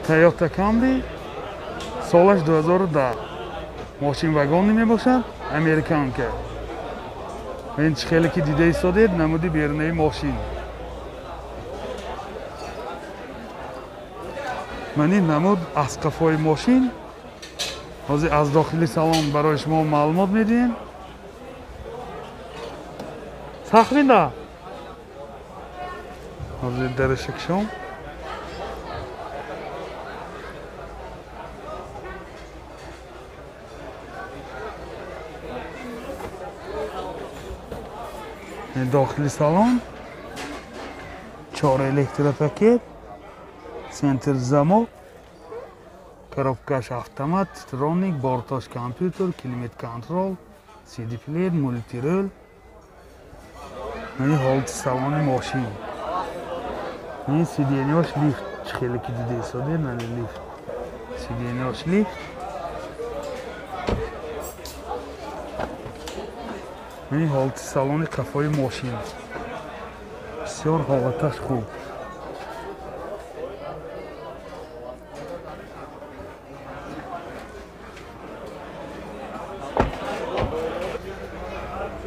Toyota Camry солаш 2010. Мошин вагонӣ мебошад, американка. Ин чӣ хеле ки дида истодед, намуди берунаи мошин. Ман ин намуд аз қафои мошин. Ҳозир аз дохили салон барои шумо маълумот медиҳем. Сахминда. Ҳозир дараша кушом. Дохили салон 4 электропакет, центр замок, коробкаш автомат, титроник, бортош компютер, климат контрол, CD плеер, мультирул. Мани ҳолати салони мошин. Мани сиденьяш лифт, чӣ хеле ки дида истодед, мани лифт. Сиденьяш лифт. Мани ҳолати салони қафои мошин. Бисёр ҳолаташ хуб.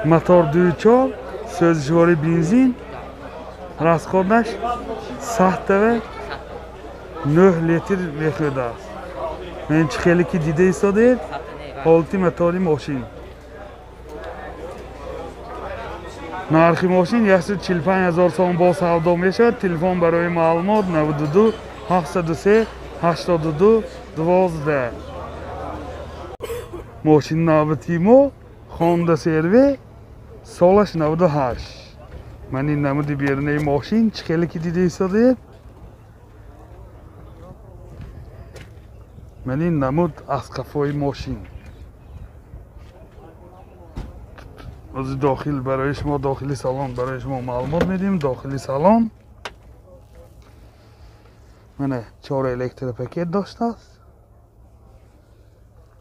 Мотор 2.4, сӯзишвори бензин, расходаш 100 9 литр мехӯрдааст. Ман чӣ хеле ки дида истодед, ҳолати мотори мошин. Нархи мошин 145 000 сом бо савдо мешавад. Телефон барои маълумот 92 703 82 12. Мошини навбатии мо Honda CR-V, солаш 98. Ман ин намуди берунаи мошин, чӣ хеле ки дида истодед. Ман ин намуд аз қафои мошин. Ҳозир дохил барои шумо, дохили салон барои шумо маълумот медиҳем. Дохили салон мана 4 электропакет доштааст.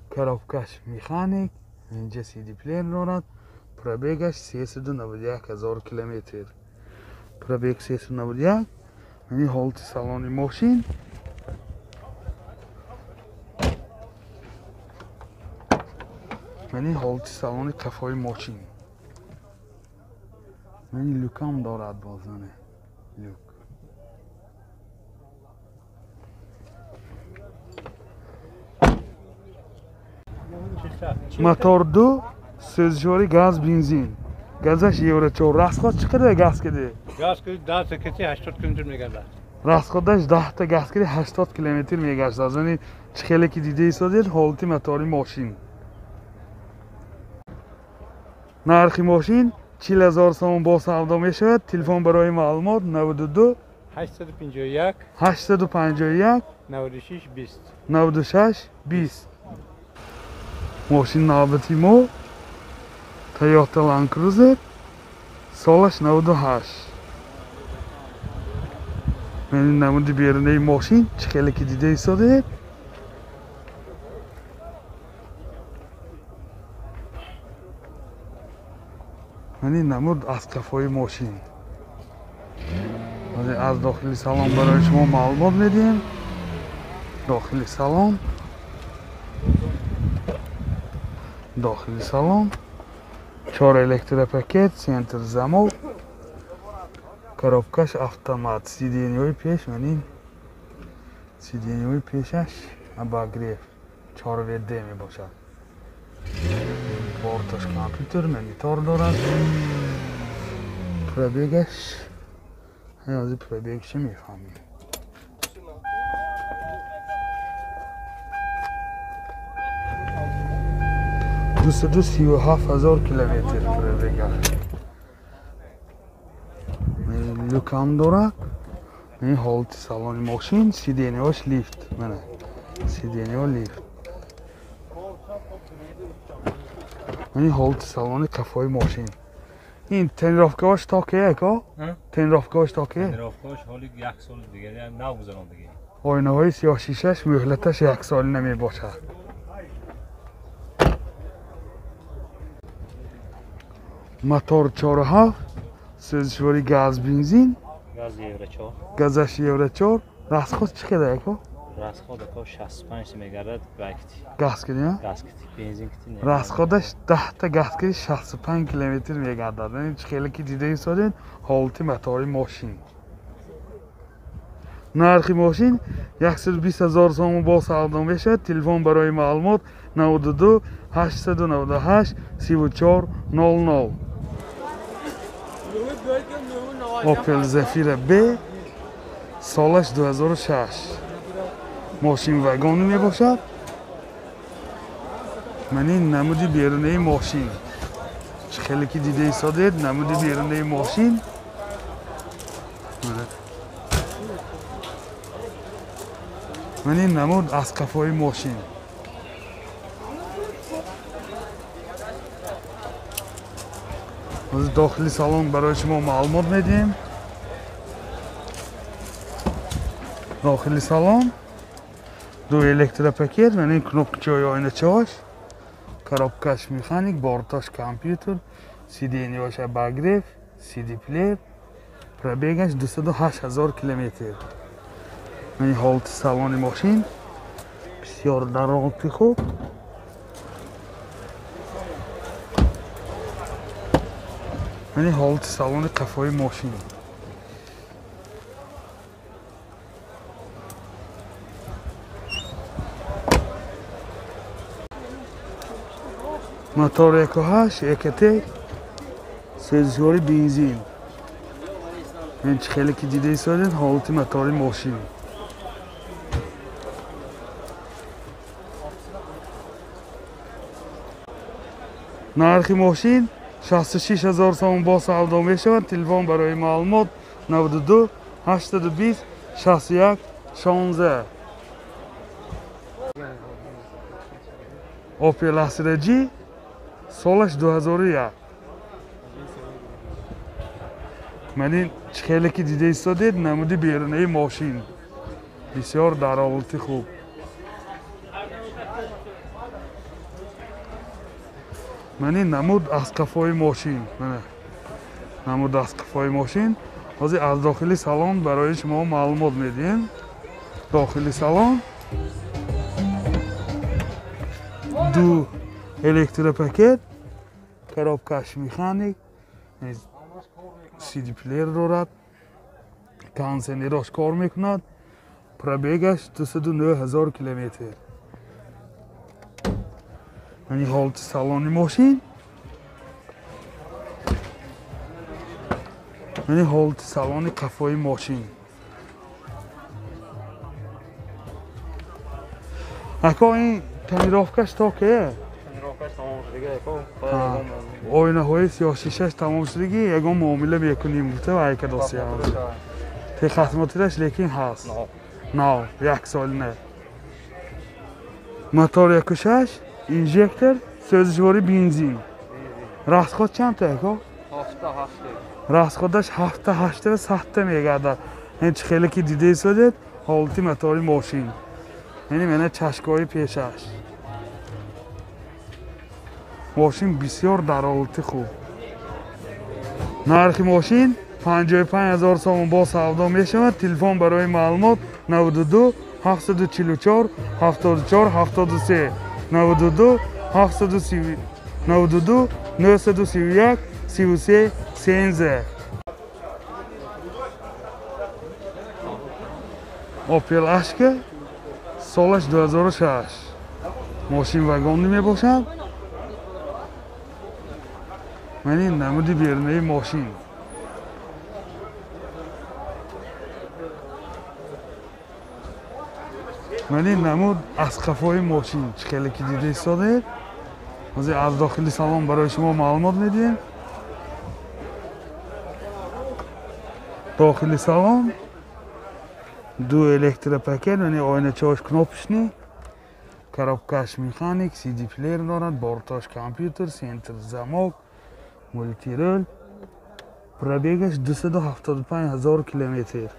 Коробкаш механик, инҷа CD плеер дорад. Пробегаш 391 000 километр. Пробег 391. Мани ҳолати салони мошин. Мани ҳолати салони қафои мошин. Мани люкам дорад бозане. Люк. Мотор 2, сӯзишвори газ, бензин. Газаш евро 4. Расход чӣ қадар газ киди? Газ киди 10 кити 80 километр мегардад. Расходаш 10 та газ киди 80 километр мегардад. Яъне чӣ хеле ки дида истодед, ҳолати мотори мошин. Нархи мошин 40 000 сом бо савдо мешавад. Телефон барои маълумот 92 851 851 96 20 96 20. Мошини навбати мо Toyota Land Cruiser, солаш 98. Мани намуди берунаи мошин, чӣ хеле ки дида истодед. Мани намуд аз қафои мошин. Аз дохили салон барои шумо маълумот медиҳем. Дохили салон. Дохили салон 4 электропакет, центр замок, коробкаш автомат, сиденьяҳои пеш, манин сиденьяҳои пешаш обогрев 4 ВД мебошад. Борташ компютер, монитор дорад. Пробегаш, ҳозир пробегашо мефаҳмем. 237 000 километр пробега. Люкам дорад. Ин ҳолати салони мошин, сиденьяш лифт. Мана сиденья лифт. Ин ҳолати салони қафои мошин. Ин тонировкааш то кие ко? Тонировкааш то кие? Тонировкааш ҳоли як сол дига нав гузарондагӣ. Оинаҳои сиёҳшишаш муҳлаташ як сол намебошад. Мотор 4.7, сӯзишвори газ, бензин. Газ евро 4. Газаш евро 4. Расход чӣ қадар ако? Расход ако 65 мегардад вақти. Газ кунӣ? Газ кунӣ, бензин кунӣ. Расходаш 10 та газ кунӣ 65 километр мегардад. Ин чӣ хеле ки дида истодед, ҳолати мотори мошин. Нархи мошин 120 000 сомон бо савдо мешавад. Телефон барои маълумот 92 898 34 00. Opel Zafira B солаш 2006. Мошин вагонӣ мебошад. Ман ин намуди берунаи мошин. Чӣ хеле ки дида истодед, намуди берунаи мошин. Ман ин намуд аз қафои мошин. Ҳозир дохили салон барои шумо маълумот медиҳем. Дохили салон ду электропакет, ман ин кнопкачаҳои оиначаҳош, коробкаш механик, борташ компютер, сиденьяш обогрев, CD-плеер, пробегаш 208 000 километр. Ман ин ҳолати салони мошин бисёр дар ҳолати хуб. Ман ин ҳолати салони қафои мошин. Мотор 1.8 ЭКТ, сӯзишвори бензин. Ин чӣ хеле ки дида истодед, ҳолати мотори мошин. Нархи мошин 66 000 сомон бо савдо мешавад. Телефон барои маълумот 92 820 61 16. Opel Astra G солаш 2001. Ман ин чӣ хеле ки дида истодед, намуди берунаи мошин бисёр дар ҳолати хуб. Ман ин намуд аз қафои мошин. Намуд аз қафои мошин. Ҳозир аз дохили салон барои шумо маълумот медиҳем. Дохили салон ду электропакет, коробкаш механик, CD-плеер дорад, кондиционерош кор мекунад, пробегаш 209 000 километр. Ман ин ҳолати салони мошин. Ман ин ҳолати салони қафои мошин. Ако ин тонировкаш то ке? Оинаҳои сиёҳшишаш тамом шудагӣ, ягон муомила мекунем гуфта вайка досия. Техосмотраш лекин ҳаст. Нав, як сол не. Мотор 1.6, инжектор, сӯзишвори бензин. Расход чанд та ако? 7-8. Расходаш 7-8 ва 100 мегардад. Ин чӣ хеле ки дида истодед, ҳолати мотори мошин. Яъне мана чашкаҳои пешаш. Мошин бисёр дар ҳолати хуб. Нархи мошин 55 000 сомон бо савдо мешавад. Телефон барои маълумот 92 744 74 73 92 792 931 33 13. Opel Astra солаш 2006. Мошин вагонӣ мебошад. Ман ин намуди берунаи мошин. Ман ин намуд аз қафои мошин. Чӣ хеле ки дида истодед. Ҳозир аз дохили салон барои шумо маълумот медиҳем. Дохили салон ду электропакет, яъне оиначаҳош кнопочный, коробкаш механик, CD-плеер дорад, борташ компютер, центр замок, мультирул. Пробегаш 275 000 километр.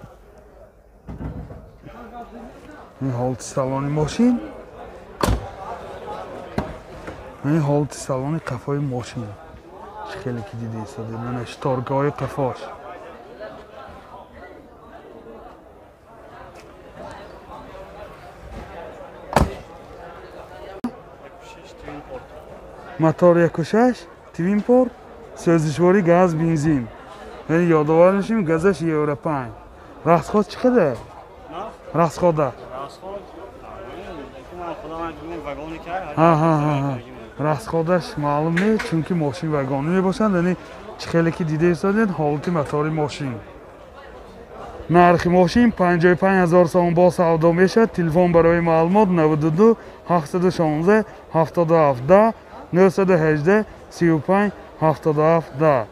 Ин ҳолати салони мошин. Ин ҳолати салони қафои мошин. Чӣ хеле ки дида истодед, мана шторкаҳои қафош. Мотор 1.6, twin port, сӯзишворӣ газ, бензин. Яъне ёдовар мешавем, газаш евро 5. Расход чӣ қадар? Расхода? Расходаш маълум нест, чунки мошин вагонӣ мебошад, яъне чӣ хеле ки дида истодед ҳолати мотори мошин. Нархи мошин 55 000 сомон бо савдо мешавад. Телефон барои маълумот 92 716 77 10 918 35 77 10.